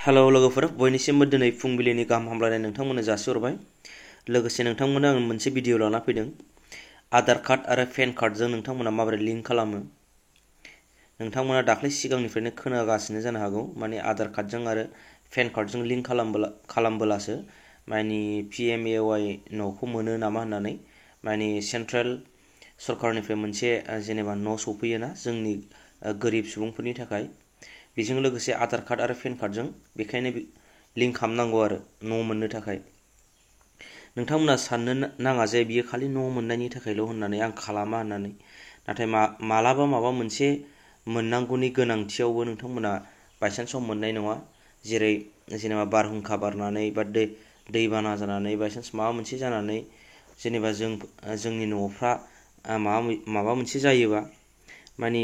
Hello लोगोफोर बयनिसिमबो दिनै फुंबिलिनि गाहाम हामलायनाय नोंथांमोननो जासिहरबाय। लोगोसे नोंथांमोननो आं मोनसे भिडिअ लाना फैदों। आधार कार्ड आरो पेन कार्डजों नोंथांमोना माबोरै लिंक खालामो। नोंथांमोना दाख्लै सिगांनिफ्रायनो खोनागासिनो जानो हागौ माने आधार कार्डजों आरो पेन कार्डजों लिंक खालामबोलासो माने PMAY न'खौ मोनो नामा होननानै माने सेन्ट्रेल सरकारनिफ्राय मोनसे जेनेबा न' सफैयोना जोंनि गोरिब सुबुंफोरनि थाखाय। बेजों लोगोसे आधार कार्ड आरो पेन कार्डजों बेखायनो लिंक खालामनांगौ आरो न' मोननो थाखाय। नोंथांमोना साननो नाङा जे बियो खालि न' मोननायनि थाखायल' होननानै आं खालामा होननानै। नाथाय मालाबा माबा मोनसे मोननांगौनि गोनांथियावबो नोंथांमोना बायसान्सआव मोननाय नङा। जेनेबा बारहुंखा बारनानै बा दैबाना जानानै बायसान्स माबा मोनसे जानानै जेनेबा जोंनि न'फ्रा माबा मोनसे जायोबा माने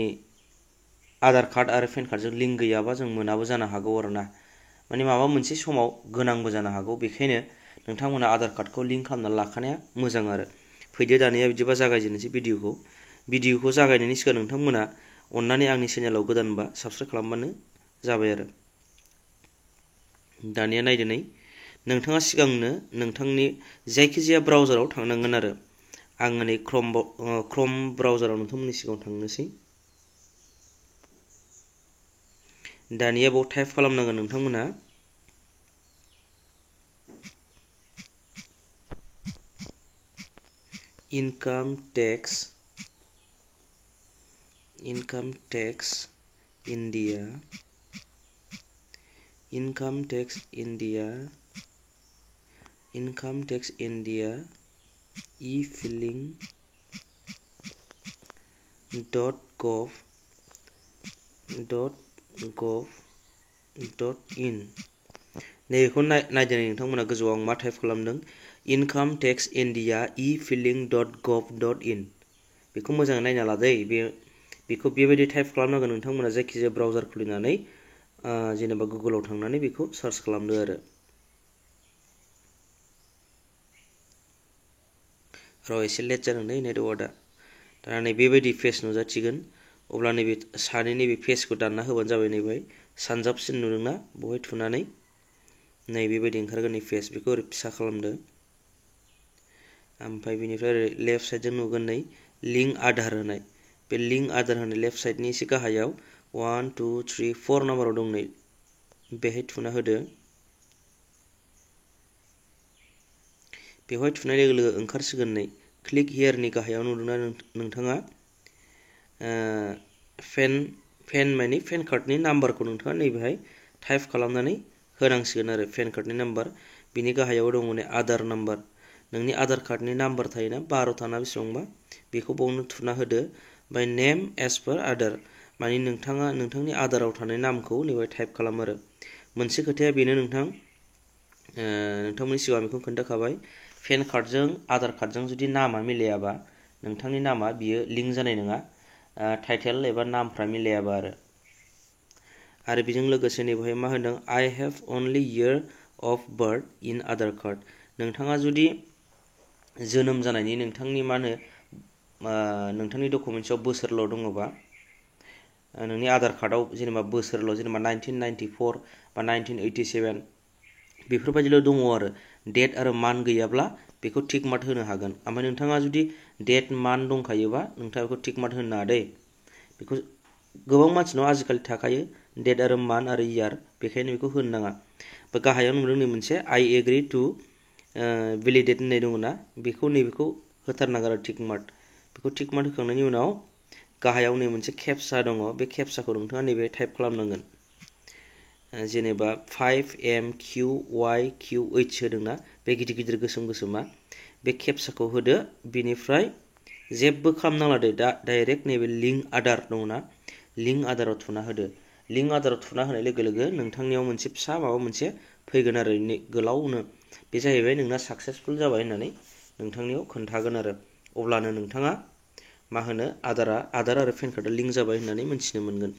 आधार कार्ड आरो पेन कार्डजों लिंक गैयाबा जों मोनाबो जानो हागौ आरोना। माने माबा मोनसे समाव गोनांबो जानो हागौ। बेखायनो नोंथांमोना आधार कार्डखौ लिंक खालामना लाखानाया मोजां आरो। फैदो दानिया बिदिबा जागायजेननोसै भिडिअखौ जागायनायनि सिगां नोंथांमोना अननानै आंनि चेनेलाव गोदानबा साबस्क्राइब खालामबानो जाबाय आरो। दानिया नायदो नै नोंथाङा सिगांनो नोंथांनि जायखिजाया ब्राउजाराव थांनांगोन आरो। आङो नै क्रम ब्राउजाराव नोंथांमोननि सिगाङाव थांनोसै। दानिया बाव टाइप खालामनांगोन नोंथांमोना इनकाम टेक्स इन्डिया e-filing.gov.in नैबेखौ नायदो नोंथांमोना गोजौआव आं मा टाइप खालामदों इनकाम टेक्स इन्डिया e-filing.gov.in बेखौ मोजाङै नायना लादै बेखौ बेबायदि टाइप खालामनांगोन नोंथांमोना जायखिजाया ब्राउजार खुलिनानै जेनेबा गुगोलाव थांनानै बेखौ सार्च खालामदो आरो। एसे लेट जादों दै नेटवार्कआ। दा नै बेबायदि पेज नुजाथिगोन। अब्ला नैबे सानै नैबे पेजखौ दानना होबानो जाबाय। नैबे सानजाबसिन नुदोंना बेवहाय थुनानै नै बेबायदि ओंखारगोन नै पेज बेखौ ओरै फिसा खालामदो। ओमफ्राय बेनिफ्राय ओरै लेफ्ट साइडजों नुगोन नै लिंक आधार होनाय। बे लिंक आधार होनाय लेफ्ट साइडनि एसे गाहायाव 1 2 3 4 नाम्बाराव दं नै बेहाय थुना होदो। बेवहाय थुनाय लोगो लोगो ओंखारसिगोन नै क्लिक हियारनि गाहायाव नुदोंना नोंथाङा पेन माने पेन कार्डनि नाम्बारखौ नोंथाङा नैबेहाय टाइप खालामनानै होनांसिगोन आरो पेन कार्डनि नाम्बार। बिनि गाहायाव दङ नै आधार नाम्बार। नोंनि आधार कार्डनि नाम्बार थायोना 12था ना बेसेबांबा बेखौ बावनो थुना होदो। ओमफ्राय नेम एज पार आधार माने नोंथाङा नोंथांनि आधाराव थानाय नामखौ नैबेहाय टाइप खालाम आरो। मोनसे खोथाया बेनो नोंथांमोननि सिगाङाव बेखौ खोन्थाखाबाय पेन कार्डजों आधार कार्डजों जुदि नामा मिलायाबा नोंथांनि नामा बियो लिंक जानाय नङा। टाइटेल एबा नामफ्रा मिलायाबा आरो बेजों लोगोसे नैबेहाय मा होनदों I have only year of birth in Aadhaar card. नोंथाङा जुदि जोनोम जानायनि नोंथांनि नोंथांनि डकुमेन्ट्सआव बोसोरल' दङबा नोंनि आधार कार्डआव जेनेबा बोसोरल' जेनेबा 1994 बा 1987 बेफोरबायदिल' दङ आरो डेट आरो मान्थ गैयाब्ला बेखौ टिक मार्क होनो हागोन। ओमफ्राय नोंथाङा जुदि डेट मान्थ दंखायोबा नोंथाङा बेखौ टिक मार्क होनो नाङा दै। बेखौ गोबां मानसिनाव आजिखालि थाखायो डेट आरो मान्थ आरो इयार बेखायनो बेखौ होनो नाङा। गाहायाव नुदों नै मोनसे I agree to validate होननाय दङ ना बेखौ नैबेखौ होथारनांगोन आरो टिक मार्क। बेखौ टिक मार्क होखांनायनि उनाव गाहायाव नै मोनसे केपचा दङ बे केपचाखौ नोंथाङा नैबे टाइप खालामनांगोन। जेनेबा 5MQYQH होदोंना बे गिदिर गिदिर गोसोम गोसोमा बे केपचाखौ होदो। बिनिफ्राय जेबो खालामनांला दे डाइरेक्ट नैबे लिंक आधार दङना लिंक आधाराव थुना होदो। लिंक आधाराव थुना होनाय लोगो लोगो नोंथांनियाव मोनसे फिसा माबा मोनसे फैगोन आरो गोलावनो बे जाहैबाय नोंना साक्सेसफुल जाबाय होननानै नोंथांनियाव खोन्थागोन आरो। अब्लानो नोंथाङा मा होनो आधार आरो पेन कार्डआ लिंक जाबाय होननानै मिन्थिनो मोनगोन।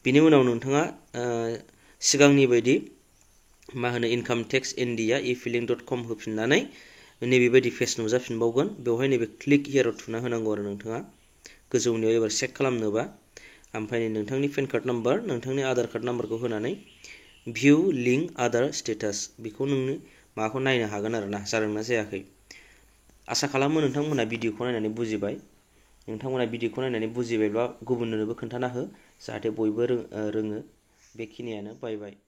बिनि उनाव नोंथाङा सिगांनि बायदि मा होनो इनकाम टेक्स इन्डिया e-filing.com होफिननानै नैबेबायदि पेज नुजाफिनबावगोन। बेवहाय नैबे क्लिक हियाराव थुना होनांगौ आरो नोंथाङा गोजौनियाव एबार चेक खालामनोबा। ओमफ्राय नोंथांनि पेन कार्ड नाम्बार नोंथांनि आधार कार्ड नाम्बारखौ होनानै भिउ लिंक आदार स्टेटास बेखौ नोंनो माबाखौ नायनो हागोन आरोना जादोंना जायाखै। आसा खालामो नोंथांमोना भिडिअखौ नायनानै बुजिबाय। नोंथांमोना भिडिअखौ नायनानै बुजिबायब्ला गुबुननोबो खोन्थाना हो जाहाथे बयबो रोङो। बेखिनियानो बाय बाय।